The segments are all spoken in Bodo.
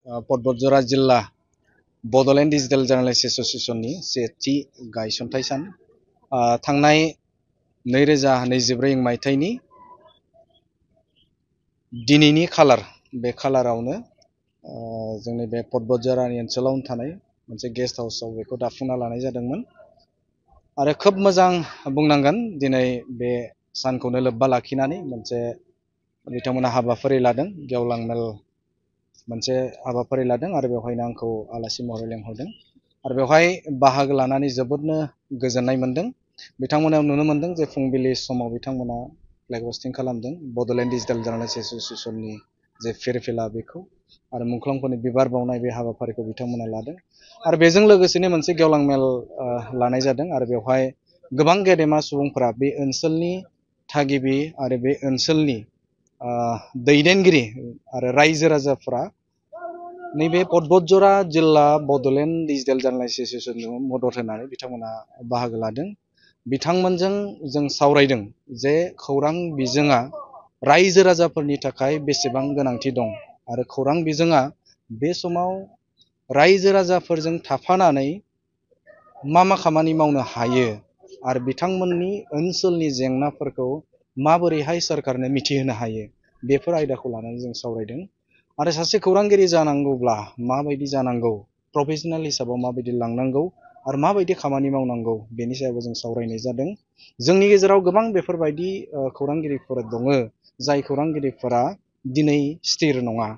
पदबतजरा जिल्ला बड'लेण्ड डिजिटेल जार्नालिस्ट एस'सिएशननि सेथि गायसनथाइ सान थांनाय 2024 मायथाइनि दिनैनि खालार बे खालारावनो जोंनि बे पदबतजरानि ओनसोलाव थानाय मोनसे गेस्ट हाउसआव बेखौ दाफुंना लानाय जादोंमोन आरो खोब मोजां बुंनांगोन दिनै बे सानखौनो लोब्बा लाखिनानै मोनसे बिथांमोना हाबाफारि लादों गेवलां मेल मोनसे हाबाफारि लादों आरो बेवहायनो आंखौ आलासि महरै लेंहरदों आरो बेवहाय बाहागो लानानै जोबोदनो गोजोननाय मोनदों बिथांमोनाव नुनो मोनदों जे फुंबिलि समाव बिथांमोना फ्लेग हस्टिं खालामदों बड'लेण्ड डिजिटेल जार्नालिस्ट एस'सिएशननि जे फिरफिला बेखौ आरो मुंख्लंफोरनि बिबार बावनाय बे हाबाफारिखौ बिथांमोना लादों आरो बेजों लोगोसेनो मोनसे गेवलां मेल लानाय जादों आरो बेवहाय गोबां गेदेमा सुबुंफोरा बे ओनसोलनि थागिबि आरो बे ओनसोलनि दैदेनगिरि आरो रायजो राजाफोरा नैबे पदबतजरा जिल्ला बड'लेण्ड डिजिटेल जार्नालिस्ट एस'सिएशनजों मदद होनानै बिथांमोना बाहागो लादों बिथांमोनजों जों सावरायदों जे खौरां बिजोङा रायजो राजाफोरनि थाखाय बेसेबां गोनांथि दं आरो खौरां बिजोङा बे समाव रायजो राजाफोरजों थाफानानै मा खामानि मावनो हायो आरो बिथांमोननि ओनसोलनि जेंनाफोरखौ माबोरैहाय सरकारनो मिथिहोनो हायो बेफोर आयदाखौ लानानै जों सावरायदों आरो सासे खौरांगिरि जानांगौब्ला माबायदि जानांगौ प्रफेशनेल हिसाबाव माबायदि लांनांगौ आरो माबायदि खामानि मावनांगौ बेनि सायावबो जों सावरायनाय जादों जोंनि गेजेराव गोबां बेफोरबायदि खौरांगिरिफोर दङ जाय खौरांगिरिफोरा दिनै स्थिर नङा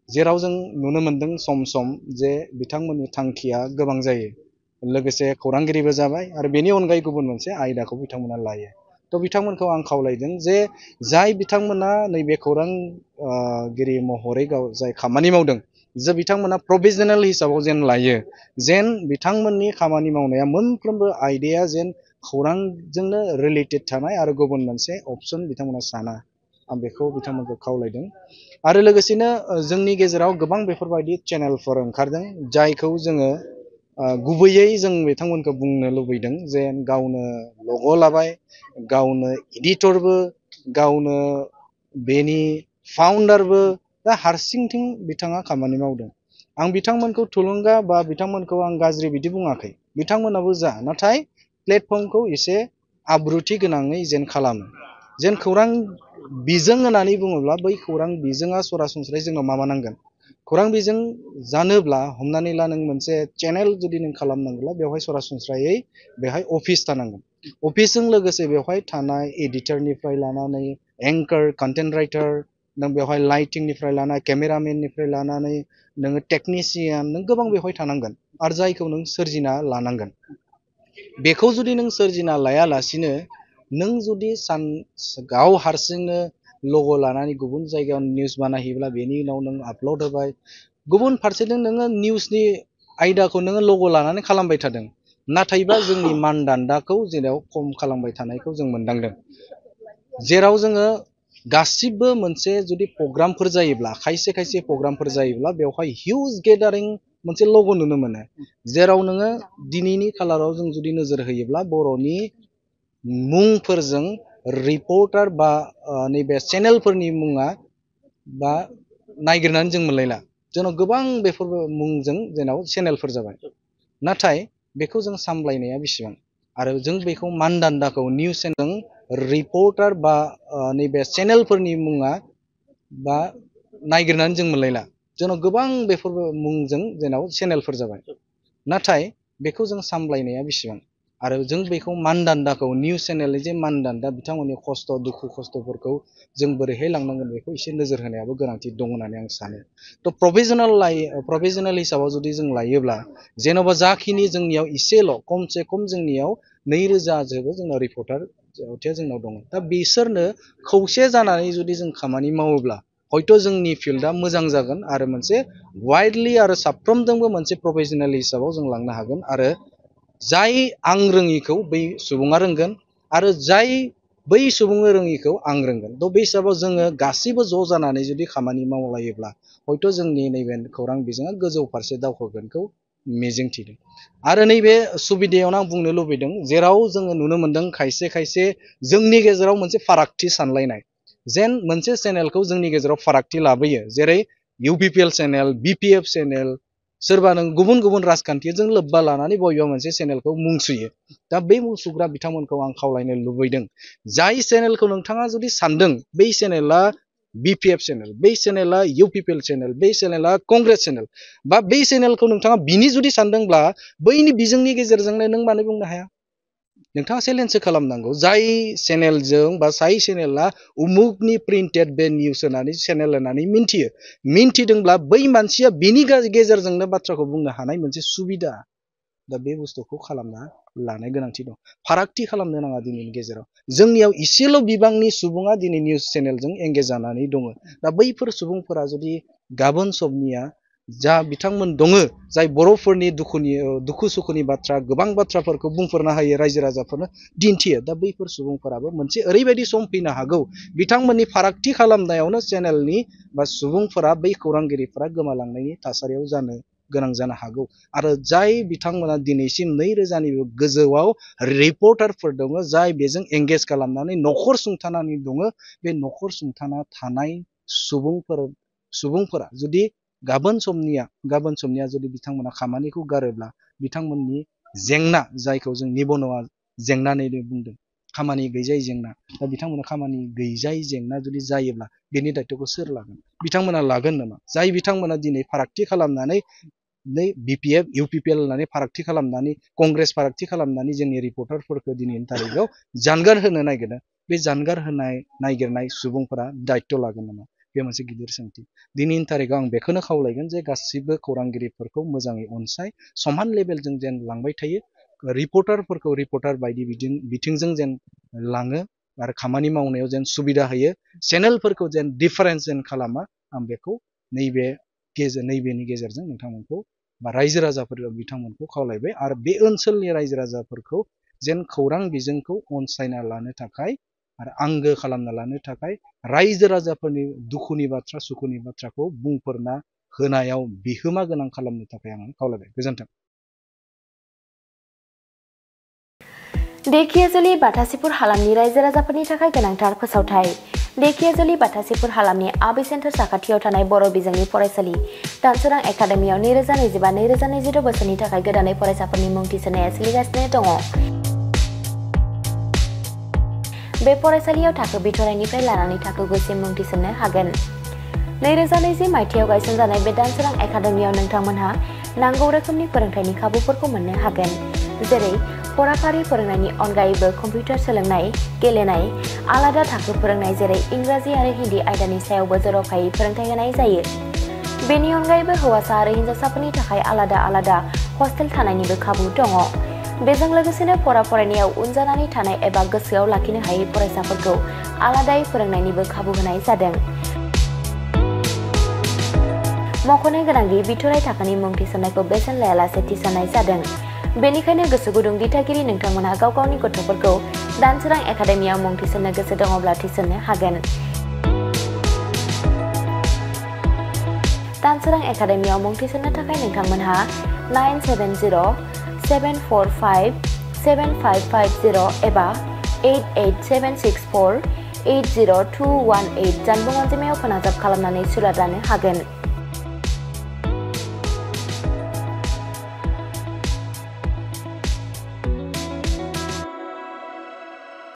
जेराव जों नुनो मोनदों सम सम जे बिथांमोननि थांखिया गोबां जायो लोगोसे खौरांगिरिबो जाबाय आरो बेनि अनगायै गुबुन मोनसे आयदाखौ बिथांमोना लायो थ' बिथांमोनखौ आं खावलायदों जे जाय बिथांमोना नैबे खौरांगिरि महरै जाय खामानि मावदों जे बिथांमोना प्रफेशनेल हिसाबाव जेन लायो जेन बिथांमोननि खामानि मावनाया मोनफ्रोमबो आयदाया जेन खौरांजोंनो रिलेटेड थानाय आरो गुबुन मोनसे अपसन बिथांमोना साना आं बेखौ बिथांमोनखौ खावलायदों आरो लोगोसेनो जोंनि गेजेराव गोबां बेफोरबायदि चेनेलफोर ओंखारदों जायखौ जोङो गुबैयै जों बिथांमोनखौ बुंनो लुबैदों जे गावनो लग' लाबाय गावनो एडिटरबो गावनो बेनि फाउन्डारबो दा हारसिंथिं बिथाङा खामानि मावदों आं बिथांमोनखौ थुलुंगा बा बिथांमोनखौ आं गाज्रि बिदि बुङाखै बिथांमोनाबो जा नाथाय प्लेटफर्मखौ एसे आब्रुथि गोनाङै जेन खालामो जेन खौरां बिजों होननानै बुङोब्ला बै खौरां बिजोङा सरासनस्रायै जोंनाव मा नांगोन खौरां बिजों जानोब्ला हमनानै ला नों मोनसे चेनेल जुदि नों खालामनांगौब्ला बेवहाय सरासनस्रायै बेवहाय अफिस थानांगोन अफिसजों लोगोसे बेवहाय थानाय एडिटरनिफ्राय लानानै एंकार कन्टेन्ट राइटार नों बेवहाय लाइटिंनिफ्राय लानानै केमेरामेननिफ्राय लानानै नोङो टेकनिशियान नों गोबां बेवहाय थानांगोन आरो जायखौ नों सोरजिना लानांगोन बेखौ जुदि नों सोरजिना लायालासिनो नों जुदि गाव हारसिंनो लग' लानानै गुबुन जायगायाव निउस बानायहैब्ला बेनि उनाव नों आपल'ड होबाय गुबुन फारसेथिं नोङो निउसनि आयदाखौ नोङो लग' लानानै खालामबाय थादों नाथायबा जोंनि मानदान्दाखौ जेराव खम खालामबाय थानायखौ जों मोनदांदों जेराव जोङो गासिबो मोनसे जुदि प्रग्रामफोर जायोब्ला खायसे प्रग्रामफोर जायोब्ला बेवहाय हिउज गेदारिं मोनसे लग' नुनो मोनो जेराव नोङो दिनैनि खालाराव जों जुदि नोजोर होयोब्ला बर'नि मुंफोरजों रिपर्टार बा नैबे चेनेलफोरनि मुङा बा नायगिरनानै जों मोनलायला जोंनाव गोबां बेफोर मुंजों जोंनाव चेनेलफोर जाबाय नाथाय बेखौ जों सामलायनाया बेसेबां आरो जों बेखौ मानदान्दाखौ निउस चेनेल रिपर्टार बा नैबे चेनेलफोरनि मुङा बा नायगिरनानै जों मोनलायला जोंनाव गोबां बेफोर मुंजों जोंनाव चेनेलफोर जाबाय नाथाय बेखौ जों सामलायनाया बेसेबां आरो जों बेखौ मानदान्दाखौ निउस चेनेलनि जे मानदान्दा बिथांमोननि खस्थ' दुखु खस्थ'फोरखौ जों बोरैहाय लांनांगोन बेखौ एसे नोजोर होनायाबो गोनांथि दं होननानै आं सानो थ' प्रफेशनेल हिसाबाव जुदि जों लायोब्ला जेन'बा जाखिनि जोंनियाव एसेल' खमसे खम जोंनियाव 2000 जोंनाव रिपर्टार जोंनाव दङ दा बिसोरनो खौसे जानानै जुदि जों खामानि मावोब्ला हयथ' जोंनि फिल्डआ मोजां जागोन आरो मोनसे वाइडलि आरो साफ्रोमजोंबो मोनसे प्रफेशनेल हिसाबाव जों लांनो हागोन आरो जाय आं रोङिखौ बै सुबुङा रोंगोन आरो जाय बै सुबुङा रोङिखौ आं रोंगोन थ' बे हिसाबाव जोङो गासिबो ज' जानानै जुदि खामानि मावलायोब्ला हयथ' जोंनि नैबे खौरां बिजोङा गोजौ फारसे दावखोगोनखौ मिजिंथिदों आरो नैबे सुबिदायावनो आं बुंनो लुबैदों जेराव जोङो नुनो मोनदों खायसे जोंनि गेजेराव मोनसे फारागथि सानलायनाय जेन मोनसे चेनेलखौ जोंनि गेजेराव फारागथि लाबोयो जेरै UPPL चेनेल BPF चेनेल सोरबा नों गुबुन गुबुन राजखान्थिजों लोब्बा लानानै बबेबा मोनसे चेनेलखौ मुं सुयो दा बै मुं सुग्रा बिथांमोनखौ आं खावलायनो लुबैदों जाय चेनेलखौ नोंथाङा जुदि सानदों बै चेनेला BPF चेनेल बै चेनेला UPPL चेनेल बै चेनेला कंग्रेस चेनेल बा बै चेनेलखौ नोंथाङा बिनि जुदि सानदोंब्ला बैनि बिजोंनि गेजेरजोंनो नों मानो बुंनो हाया नोंथाङा चेलेन्ज खालामनांगौ जाय चेनेलजों बा जाय चेनेला उमुकनि प्रिन्टेड बे निउस होनानै चेनेल होनानै मिन्थिदोंब्ला बै मानसिया बिनि गेजेरजोंनो बाथ्राखौ बुंनो हानाय मोनसे सुबिदा दा बे बुस्थुखौ खालामना लानाय गोनांथि दं फारागथि खालामनो नाङा दिनैनि गेजेराव जोंनियाव इसेल' बिबांनि सुबुङा दिनै निउस चेनेलजों एंगेज जानानै दङ दा बैफोर सुबुंफोरा जुदि गाबोन समनिया जा बिथांमोन दङ जाय बर'फोरनि दुखु सुखुनि बाथ्रा गोबां बाथ्राफोरखौ बुंफोरनो हायो रायजो राजाफोरनो दिन्थियो दा बैफोर सुबुंफोराबो मोनसे ओरैबायदि सम फैनो हागौ बिथांमोननि फारागथि खालामनायावनो चेनेलनि बा सुबुंफोरा बै खौरांगिरिफोरा गोमालांनायनि थासारियाव जानो गोनां जानो हागौ आरो जाय बिथांमोना दिनैसिम 2000निबो गोजौआव रिपर्टारफोर दङ जाय बेजों एंगेज खालामनानै न'खर सुंथानानै दङ बे न'खर सुंथाना थानाय सुबुंफोरा जुदि गाबोन समनिया जुदि बिथांमोना खामानिखौ गारोब्ला बिथांमोननि जेंना जायखौ जों निबनुवा जेंना होननानै बुंदों खामानि गैजायै जेंना दा बिथांमोना खामानि गैजायै जेंना जुदि जायोब्ला बेनि दायित्वखौ सोर लागोन बिथांमोना लागोन नामा जाय बिथांमोना दिनै फारागथि खालामनानै BPF UPPL होननानै फारागथि खालामनानै कंग्रेस फारागथि खालामनानै जोंनि रिपर्टारफोरखौ दिनैनि थारिखआव जानगार होनो नागिरदों बे जानगार होनाय नागिरनाय सुबुंफोरा दायित्व लागोन नामा बे मोनसे गिदिर सोंथि दिनैनि थारिखआव आं बेखौनो खावलायगोन जे गासिबो खौरांगिरिफोरखौ मोजाङै अनसाय समान लेभेलजों जेन लांबाय थायो रिपर्टारफोरखौ रिपर्टार बायदि बिथिंजों जेन लाङो आरो खामानि मावनायाव जेन सुबिदा होयो चेनेलफोरखौ जेन डिफारेन्स जेन खालामा आं बेखौ नैबेनि गेजेरजों नोंथांमोनखौ बा रायजो राजाफोर बिथांमोनखौ खावलायबाय आरो बे ओनसोलनि रायजो राजाफोरखौ जेन खौरां बिजोंखौ अनसायना लानो थाखाय आरो आंगो खालामना लानो थाखाय रायजो राजाफोरनि दुखुनि बाथ्रा सुखुनि बाथ्राखौ बुंफोरना होनायाव बिहोमा गोनां खालामनो थाखाय आं खावलायबाय गोजोन्थों। देखियाजुलि बाथासिपुर हालामनि रायजो राजाफोरनि थाखाय गोनांथार फोसावथाय देखियाजुलि बाथासिपुर हालामनि आबै सेन्टार साखाथियाव थानाय बर' बिजोंनि फरायसालि दानसोरां एकाडेमियाव 2025-2026 बोसोरनि थाखाय गोदानै फरायसाफोरनि मुं थिसननाया सोलिगासिनो दङ। बे फरायसालियाव थाखो बिथराइनिफ्राय लानानै थाखो गुसिम मुं थिसननो हागोन। 2020 मायथाइयाव गायसनजानाय बे दानसोरां एकाडेमियाव नोंथांमोनहा नांगौ रोखोमनि फोरोंथायनि खाबुफोरखौ मोननो हागोन जेरै फराफारि फोरोंनायनि अनगायैबो कम्पिउटार सोलोंनाय गेलेनाय आलादा थाखो फोरोंनाय जेरै इंराजि आरो हिन्दी आयदानि सायावबो जर'खायै फोरोंथाय होनाय जायो। बेनि अनगायैबो हौवासा आरो हिन्जावसाफोरनि थाखाय आलादा हस्टेल थानायनिबो खाबु दङ। बेजों लोगोसेनो फरायनायाव उन जानानै थानाय एबा गोसोआव लाखिनो हायै फरायसाफोरखौ आलादायै फोरोंनायनिबो खाबु होनाय जादों। मख'नो गोनांदि बिथराइ थाखोनि मुं थिसननायखौ बेसेन लायालासे थिसननाय जादों। बेनिखायनो गोसो गुदुं दिथागिरि नोंथांमोनहा गाव गावनि गथ'फोरखौ दानसोरां एकाडेमियाव मुं थिसननो गोसो दङब्ला थिसननो हागोन। दानसोरां एकाडेमियाव मुं थिसननो थाखाय नोंथांमोनहा 977074575550 एबा 88764802118 जानबुं अनजिमायाव फोनांजाब खालामनानै सुलाद लानो हागोन।